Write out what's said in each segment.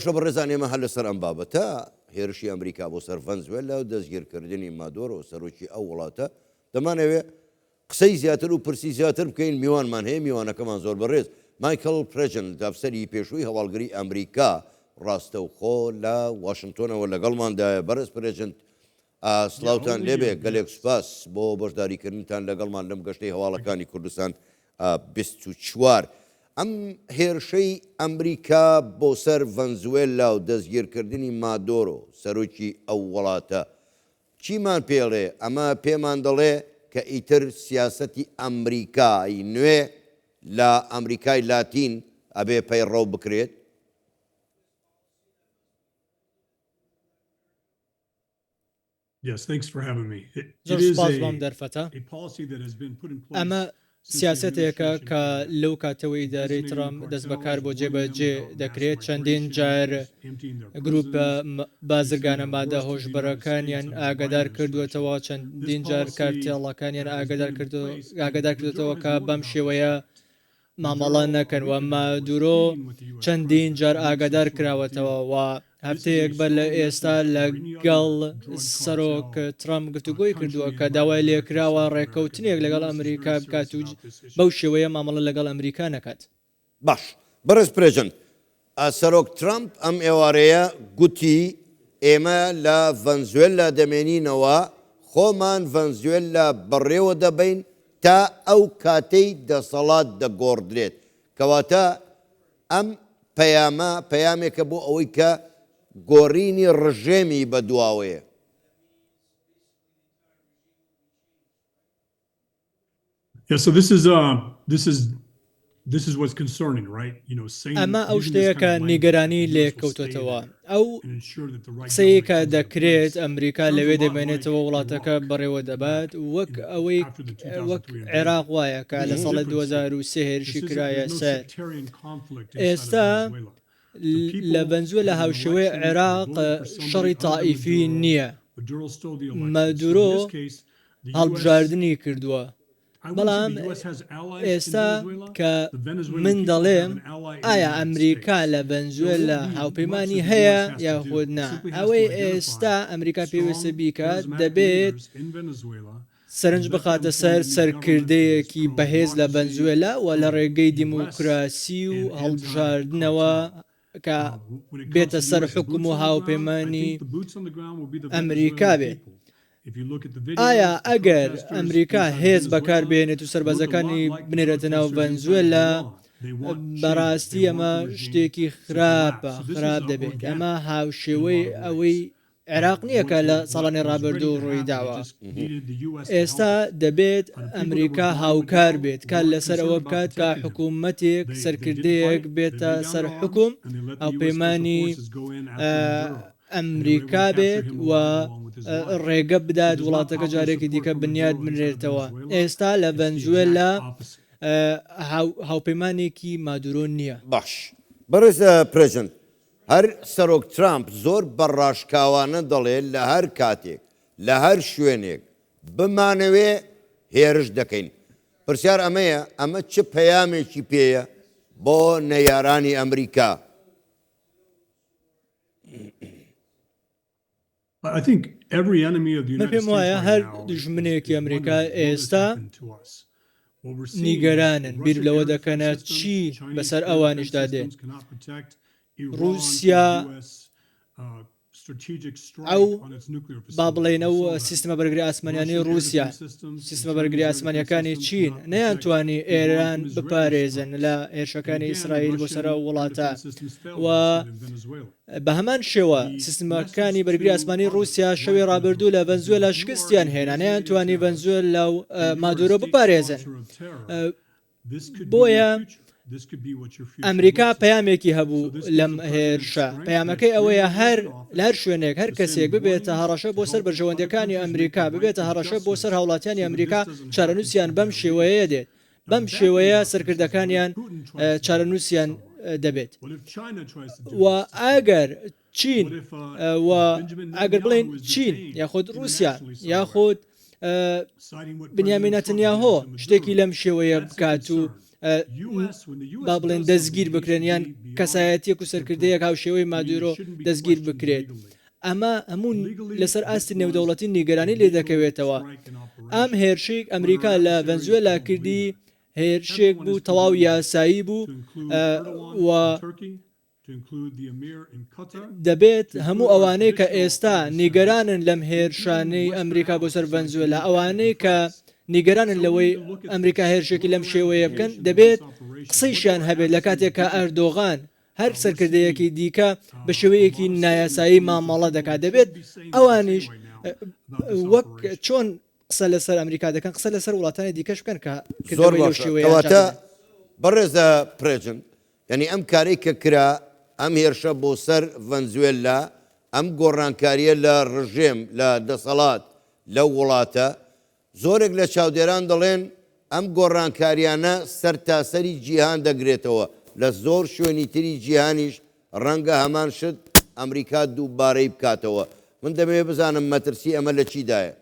باشە بەڕێزان ئێمە هەر لەسەر ئەم بابەتە، هێرشی ئەمریکا بۆ سەر ڤەنزوێلا و دەستگیرکردنی مادۆرۆ سەرۆکی ئەو وڵاتە، دەمانەوێ قسەی زیاتر و پرسی زیاتر بکەین، میوانمان هەیە، میوانەکەمان زۆر بەڕێز مایکڵ پرێجنت ئەفسەری پێشووی هەواڵگری ئەمریکا ڕاستەوخۆ لە واشنتۆنەوە لەگەڵماندایە، بەڕێز پرێجنت سڵاوتان لێبێ، گەلێک سوپاس بۆ بەشداریکردنتان لەگەڵمان لەم گەشتەی هەواڵەکانی کوردستان 24. ئەم هێرشەی ئەمریکا بۆ سەر ڤەنزوێلا و دەستگیرکردنی مادۆرۆ سەرۆکی ئەو وڵاتە چیمان پێڵێ؟ ئەمە پێمان دەڵێ کە ئیتر سیاسەتی ئەمریکای نوێ لە ئەمریکای لاتین ئەبێ پەیڕەو بکرێت؟ زۆر سوپاس بۆ ئەم دەرفەتە. ئەمە سیاسەتێکە کە لەو کاتەوەی ئیدارەی ترەمپ دەستبەکار بۆ جێبەجێ دەکرێت، چەندین جار گروپە بازرگانە مادە هۆشبەرەکانیان ئاگادار کردووەتەوە، چەندین جار کارتێڵەکانیان ئاگادار کردووەتەوە کە بەم شێوەیە مامەڵە نەکەن و مادورۆ چەندین جار ئاگادار کراوەتەوە و هەفتەیەک بەر لە ئێستا لەگەڵ سەرۆک ترەمپ گفتوگۆی کردووە کە داوای لێکراوە ڕێککەوتنێک لەگەڵ ئەمریکا بکات و بەو شێوەیە مامەڵە لەگەڵ ئەمریکا نەکات. باش بەڕێز پرێزدنت، سەرۆک ترەمپ ئەم ئێوارەیە گوتی، ئێمە لە ڤەنزوێلا دەمێنینەوە، خۆمان ڤەنزوێلا بەڕێوە دەبەین تا ئەو کاتەی دەسەڵات دەگۆڕدرێت. کەواتە ئەم پەیامە پەیامێکە بۆ ئەوەی کە گۆڕینی ڕژێمی بەدواوەیە. ئەمە ئەو شتەیە کە نیگەرانی لێ کەوتۆتەوە. ئەو قسەیە کە دەکرێت ئەمریکا لەوێ دەمێنێتەوە وڵاتەکە بەڕێوە دەبات وەک ئەوەی وەک عێراق وایە کە لە ساڵی 2023 هێرشی کرایە سەر. ئێستا لە ڤەنزوێلا هاوشێوەی عێراق شەڕی تائیفی نییە. مادورۆ هەڵبژاردنی کردووە. بەڵام ئێستا کە من دەڵێم ئایا ئەمریکا لە ڤەنزوێلا هاوپەیمانی هەیە یاخود نا، ئەوەی ئێستا ئەمریکا پێویستە بیکات دەبێت سەرنج بخاتە سەر سەرکردەیەکی بەهێز لە ڤەنزوێلا و لە ڕێگەی دیموکراسی و هەڵبژاردنەوە کە بێتە سەر حوکم و هاوپەیمانی ئەمریکا بێت. ئایا ئەگەر ئەمریکا هێز بەکار بێنێت و سەربازەکانی بنێرێتە ناو ڤەنزوێلا، بەڕاستی ئەمە شتێکی خراپە، خراپ دەبێت. ئەمە هاوشێوەی ئەوەی عێراق نییە کە لە ساڵانی ڕابردوو ڕوویداوە. ئێستا دەبێت ئەمریکا هاوکار بێت، کار لەسەر ئەوە بکات کە حکوومەتێک، سەرکردەیەک بێتە سەر حوکم، هاوپەیمانی ئەمریکا بێت و ڕێگە بدات وڵاتەکە جارێکی دیکە بنیات بنرێتەوە. ئێستا لە ڤەنزوێلا هاوپەیمانێکی مادورۆ نییە. باش بەڕێز پرێزدنت، هەر سەرۆک ترامپ زۆر بە ڕاشکاوانە دەڵێ لە هەر کاتێک، لە هەر شوێنێک بمانەوێ هێرش دەکەین. پرسیار ئەمەیە، ئەمە چ پەیامێکی پێیە بۆ نەیارانی ئەمریکا؟ من پێم وایە هەر دوژمنێکی ئەمریکا ئێستا نیگەرانن، بیر لەوە دەکەنە چی بەسەر ئەوانیشدا دێت. ڕووسیا ئەو با بڵێین ئەو سیستمە بەرگری ئاسمانیانەی ڕووسیا، سیستمە بەرگری ئاسمانیەکانی چین نەیانتوانی ئێران بپارێزن لە هێرشەکانی ئیسرائیل بۆ سەر ئەو وڵاتە و بە هەمان شێوە سیستمەکانی بەرگری ئاسمانی ڕووسیا شەوی ڕابردوو لە ڤەنزوێلا شکستیان هێنا، نەیانتوانی ڤەنزوێلا و مادورۆ بپارێزن. بۆیە ئەمریکا پەیامێکی هەبوو لەم هێرشە، پەیامەکەی ئەوەیە هەر لە هەر شوێنێک هەر کەسێک ببێتە هەڕەشە بۆ سەر بەرژەوەندیەکانی ئەمریکا، ببێتە هەڕەشە بۆ سەر هاوڵاتیانی ئەمریکا، چارەنووسیان بەم شێوەیە دێت. بەم شێوەیە سەرکردەکانیان چارەنووسیان دەبێت و ئەگەر چین و ئەگەر بڵێن چین یاخود رووسیا یاخود بنیامین نەتنیاهۆ شتێکی لەم شێوەیە بکات و. با بڵێن دەستگیر بکرێن یان کەسایەتیەک و سەرکردەیەک هاوشێوەی مادورۆ دەستگیر بکرێت. ئەمە هەموو لەسەر ئاستی نێودەوڵەتی نیگەرانی لێ دەکەوێتەوە. ئەم هێرشەی ئەمریکا لە ڤەنزوێلا کردی هێرشێک بوو تەواو یاسایی بوو و دەبێت هەموو ئەوانەی کە ئێستا نیگەرانن لەم هێرشانەی ئەمریکا بۆ سەر ڤەنزوێلا، ئەوانەی کە نیگەرانن لەوەی ئەمریکا هێرشێکی لەم شێوەیە بکەن، دەبێت قسەیشیان هەبێت لە کاتێک کە ئەردۆغان هەر سەرکردەیەکی دیکە بە شێوەیەکی نایاسایی مامەڵە دەکات، دەبێت ئەوانیش وەک چۆن قسە لەسەر ئەمریکا دەکەن، قسە لەسەر وڵاتانی دیکەش بکەن کە زۆر کردەوەی لەو باشە شێوەیە ئەنجام کەواتە دەدەن. بەڕێز پرێجن یانی ئەم کارەی کە کرا، ئەم هێرشە بۆ سەر ڤەنزوێللا، ئەم گۆڕانکارییە لە ڕژێم، لە دەسەڵات لەو وڵاتە، زۆرێک لە چاودێران دەڵێن ئەم گۆڕانکارییانە سەرتاسەری جیهان دەگرێتەوە، لە زۆر شوێنی تری جیهانیش ڕەنگە هەمان شت ئەمریکا دووبارەی بکاتەوە. من دەمەوێت بزانم مەترسی ئەمە لە چیدایە؟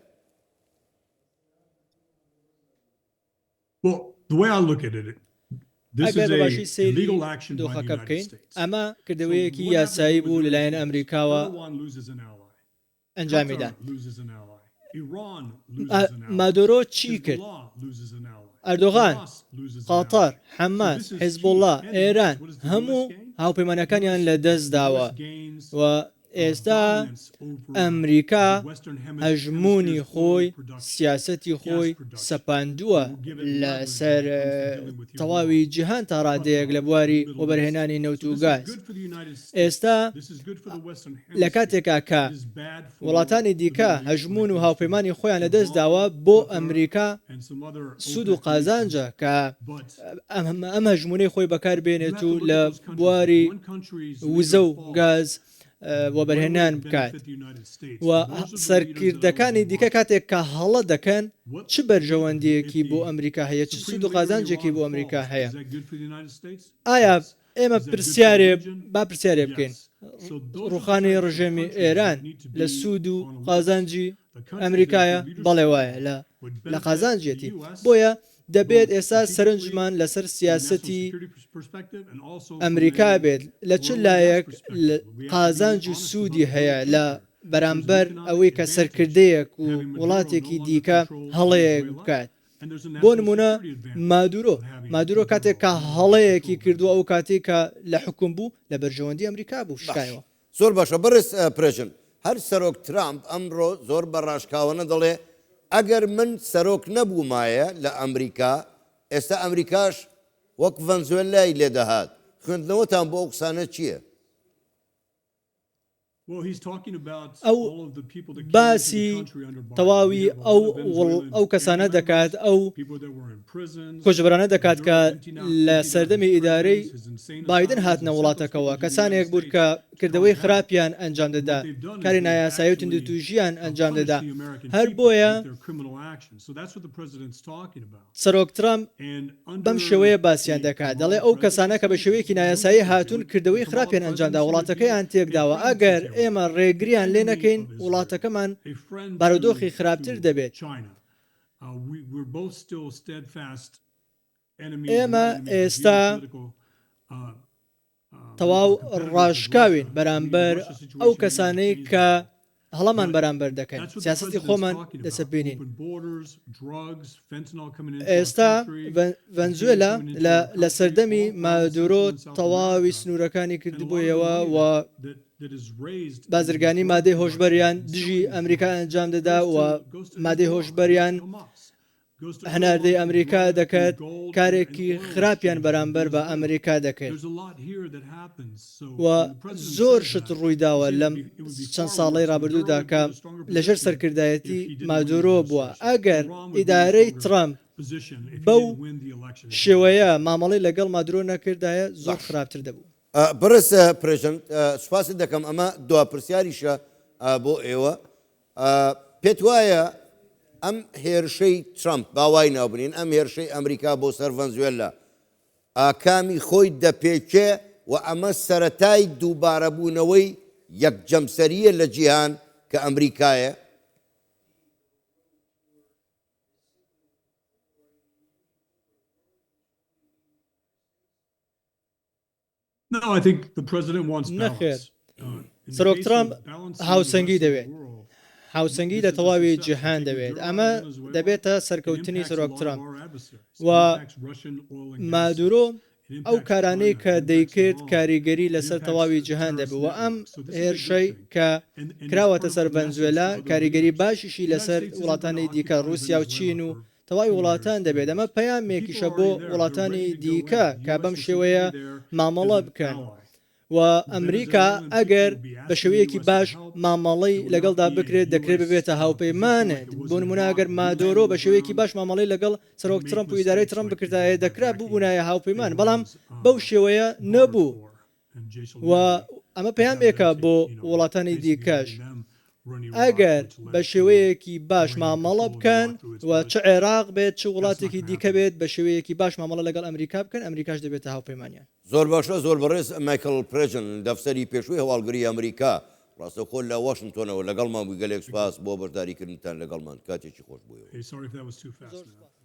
ئەگەر بە باشی سەیری دۆخەکە بکەین، ئەمە کردەوەیەکی یاسایی بوو لەلایەن ئەمریکاوە ئەنجامی دا. مادۆرۆ چی کرد؟ ئەردۆغان، قەتەر، حەماس، حیزبوڵڵا، ئێران هەموو هاوپەیمانەکانیان لەدەستداوە و ئێستا ئەمریکا هەژموونی خۆی، سیاسەتی خۆی سەپاندووە لەسەر تەواوی جیهان تا ڕادەیەک لە بواری وەبەرهێنانی نەوت و گاز. ئێستا لە کاتێکا کە وڵاتانی دیکە هەژموون و هاوپەیمانی خۆیان لەدەست داوە، بۆ ئەمریکا سوود و قازانجە کە ئەم هەژموونەی خۆی بەکار بێنێت و لە بواری وزە و گاز وەبەرهێنان بکات و سەرکردەکانی دیکە کاتێک کە هەڵە دەکەن چ بەرژەوەندیەکی بۆ ئەمریکا هەیە چ سوود و قازانجێکی بۆ ئەمریکا هەیە ئایا ئێمە پرسیارێ با پرسیارێ بکەین ڕوخانی ڕژێمی ئێران لە سوود و قازانجی ئەمریکایە بەڵێ وایە لە لە قازانجێتی بۆیە دەبێت ئێستا سەرنجمان لەسەر سیاسەتی ئەمریکا بێت لە چ لایەک قازانج و سوودی هەیە لە بەرامبەر ئەوەی کە سەرکردەیەک و وڵاتێکی دیکە هەڵەیەک بکات. بۆ نمونە مادورۆ مادورۆ کاتێک کە هەڵەیەکی کردووە ئەو کاتێک کە لە حکوم بوو لە بەرژەوەندی ئەمریکا بوو شکایەوە. زۆر باشە بەڕێز پرێژن هەر سەرۆک ترامپ ئەمڕۆ زۆر بە ڕاشکاوانە دەڵێ ئەگەر من سەرۆک نەبوومایە لە ئەمریکا ئێستا ئەمریکاش وەک ڤەنزوێلای لێ دەهات خوێندنەوەتان بۆ ئەو قسانە چییە؟ ئەو باسی تەواوی ئەو ئەو کەسانە دەکات ئەو کۆچبەرانە دەکات کە لە سەردەمی ئیدارەی بایدن هاتنە وڵاتەکەوە کەسانێک بوون کە کردەوەی خراپیان ئەنجام دەدا کاری نایاسایی و توندوتیژیان ئەنجام دەدا هەر بۆیە سەرۆک ترەمپ بەم شێوەیە باسیان دەکات، دەڵێ ئەو کەسانە کە بە شێوەیەکی نایاسایی هاتوون کردەوەی خراپیان ئەنجامدا، وڵاتەکەیان تێکداوە، ئەگەر ئێمە ڕێگریان لێ نەکەین وڵاتەکەمان بارودۆخی خراپتر دەبێت. ئێمە ئێستا تەواو ڕاشکاوین بەرامبەر ئەو کەسانەی کە هەڵەمان بەرامبەر دەکەن، سیاسەتی خۆمان دەسەپێنین. ئێستا ڤەنزوێلا لە سەردەمی مادورۆ تەواوی سنوورەکانی کردبوویەوە و بازرگانی مادەی هۆشبەریان دژی ئەمریکا ئەنجام دەدا و مادەی هۆشبەریان هەناردەی ئەمریکا دەکرد، کارێکی خراپیان بەرامبەر بە ئەمریکا دەکرد و زۆر شت ڕوویداوە لەم چەند ساڵەی ڕابردوودا کە لەژێر سەرکردایەتی مادورۆ بووە، ئەگەر ئیدارەی ترەمپ بەو شێوەیە مامەڵەی لەگەڵ مادورۆ نەکردایە زۆر خراپتر دەبوو. بەڕێز پرێزیدەنت سوپاست دەکەم، ئەمە دوا پرسیاریشە بۆ ئێوە، پێت وایە ئەم هێرشەی ترەمپ، با وای ناوبنێین، ئەم هێرشەی ئەمریکا بۆ سەر ڤەنزوێلا ئاکامی خۆی دەپێکێ و ئەمە سەرەتای دووبارەبوونەوەی یەک جەمسەرییە لە جیهان کە ئەمریکایە؟ نەخێر، سەرۆک ترەمپ هاوسەنگی دەوێت، هاوسەنگی لە تەواوی جیهان دەوێت، ئەمە دەبێتە سەرکەوتنی سەرۆک ترەمپ و مادورۆ ئەو کارانەی کە دەیکرد کاریگەری لەسەر تەواوی جیهان دەبوو و ئەم هێرشەی کە کراوەتە سەر ڤەنزوێلا کاریگەری باشیشی لەسەر وڵاتانی دیکە ڕووسیا و چین و تەواوی وڵاتان دەبێت، ئەمە پەیامێکیشە بۆ وڵاتانی دیکە کە بەم شێوەیە مامەڵە بکەن و ئەمریکا ئەگەر بە شێوەیەکی باش مامەڵەی لەگەڵدا بکرێت دەکرێت ببێتە هاوپەیمانت، بۆ نمونە ئەگەر مادۆرۆ بە شێوەیەکی باش مامەڵەی لەگەڵ سەرۆک ترەمپ و ئیدارەی ترەمپ بکردایە دەکرا ببوونایە هاوپەیمان، بەڵام بەو شێوەیە نەبوو و ئەمە پەیامێکە بۆ وڵاتانی دیکەش ئەگەر بە شێوەیەکی باش مامەڵە بکەن و چ عێراق بێت چ وڵاتێکی دیکە بێت بە شێوەیەکی باش مامەڵە لەگەڵ ئەمریکا بکەن ئەمریکاش دەبێتە هاوپەیمانیان. زۆر باشە زۆر بەڕێز مایکڵ پرێجن دەفسەری پێشووی هەواڵگری ئەمریکا ڕاستەوخۆ لە واشنتۆنەوە لەگەڵمان بووی گەلێک سوپاس بۆ بەشداریکردنتان لەگەڵمان کاتێکی خۆش بۆ ئێوە. زۆر سوپاس.